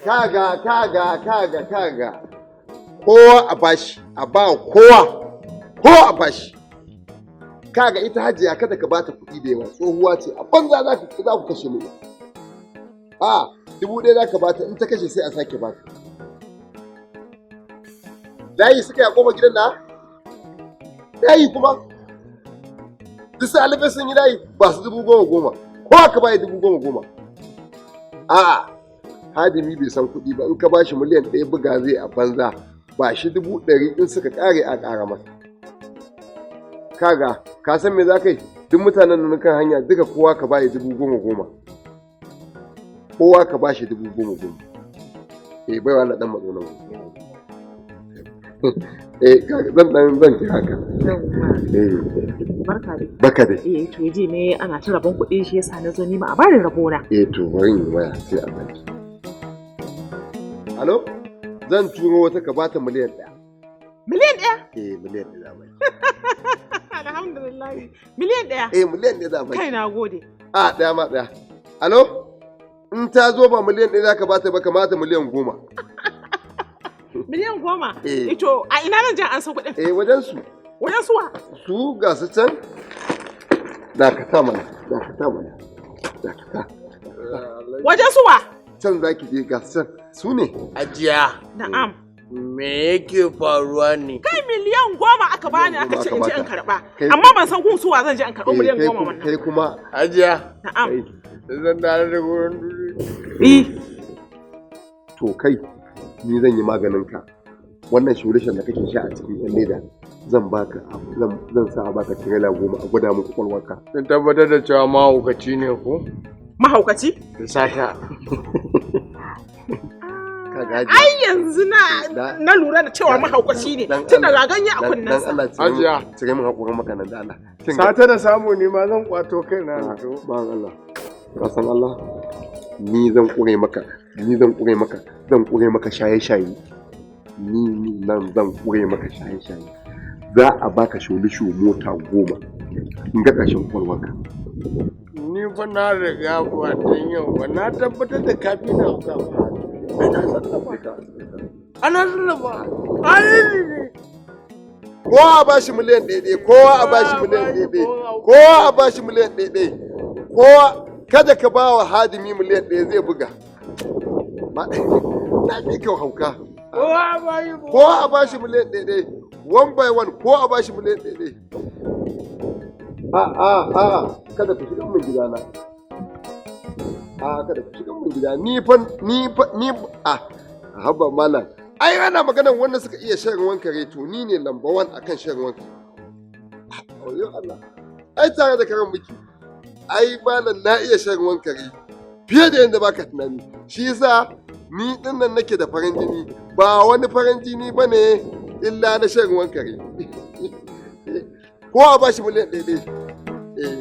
Kaga, kaga, kaga, kaga, kowa a bashi, a ba kowa, kowa a bashi. Kaga, ita Hajiya kada ka bata kuɗi da yawa, tsohuwa ce, a banza za ku kashe mu. A 1000 za ka bata, in ta kashe sai a sake bata. Layi suka yi a kofar gidan na layi kuma duk su alifai sun yi layi, ba su 10,000 goma, kowa ka bayi 10,000 goma. A'a, hadimi bai san kuɗi ba, in ka bashi 1,000,000 buga zai a banza. Ba shi 100,000, in suka ƙare a ƙara masa. Kaga, ka san me za ka yi? Duk mutanen nan kan hanya duka, kowa ka bayi 10,000 goma, kowa ka bashi 10,000 goma. Eh, bai wa dan matso nan. Eh, zan kira ka. Eh. Barka dai. Barka dai. Eh, to ji ne ana ta rabon kuɗi, shi yasa na zo nima a bani rabo na. Eh, to bari in yi waya sai a baki. Alo, zan turo wata, ka bata 1,000,000. 1,000,000? Eh, 1,000,000 za a baki. Alhamdulillah. 1,000,000? Eh, 1,000,000 za a baki. Kai, na gode. A ɗaya ma ɗaya. Alo, in ta zo ba 1,000,000 za ka bata ba, ka bata 10,000,000. 10,000,000? Eh. Ito a ina nan jan an san kuɗin? Eh, wajen su. Wajen suwa? Su ga su can. Dakata mana, dakata mana, dakata. Wajen suwa? Can za ki je, ga su can, su ne. Hajiya, Na'am. me yake faruwa ne? Kai, 10,000,000 aka bani, aka ce in je in 10,000,000 karɓa. Kai- Amma ban san gun suwa zan je in karɓi Eh, miliyan kai goma wannan. Kai kuma. Hajiya, Na'am. Kai. Zan tare da gurin duri. Eh. To kai, ni zan yi maganin ka. Wannan solution da kake sha a cikin yan leda, zan baka, zan sa a baka tirela 10 a gwada muku kwakwalwarka. Sun tabbatar da cewa mahaukaci ne ko? Mahaukaci? Da sata. Kaga, Hajiya. Ai yanzu na na lura da cewa mahaukaci ne. Dan Tun Allah- daga ganye a dan kunnensa. Allah, Hajiya. cire min hakurin maka nan da Allah. Kin ga- Sata da samu ne ma zan kwato kaina na to. Bawan Allah, ka san Allah, ni zan kure maka, ni zan kure maka, zan kure maka shaye-shaye. Ni nan zan kure maka shaye-shaye. Za a baka sholisho mota 10 in ga ƙarshen kwakwalwarka. Ni fa na riga ba tun yau ba na tabbatar da kafi na hauka ba. Ana sallama. Ana sallama. Ai. Kowa a bashi 1,000,000, kowa a bashi 1,000,000, kowa a bashi 1,000,000, kowa. Kada ka ba wa hadimi 1,000,000, zai buga. Na fi ka hauka. Kowa ba yi. Kowa a bashi 1,000,000, one by one, kowa a bashi 1,000,000. A a a, kada ku shiga min gidana. A, kada ku shiga min gida. Ni fa, ni fa, ni a haba malam. Ai ana maganan wanda suka iya shan ruwan kare, to ni ne number one akan shan ruwan kare. Oyo Allah, ai tare da karan miki. Ai malam, na iya shan ruwan kare fiye da yadda baka tunani. Shi yasa ni din nan nake da farin jini, ba wani farin jini bane illa na shan ruwan kare. Ko a bashi 1,000,000. Eh.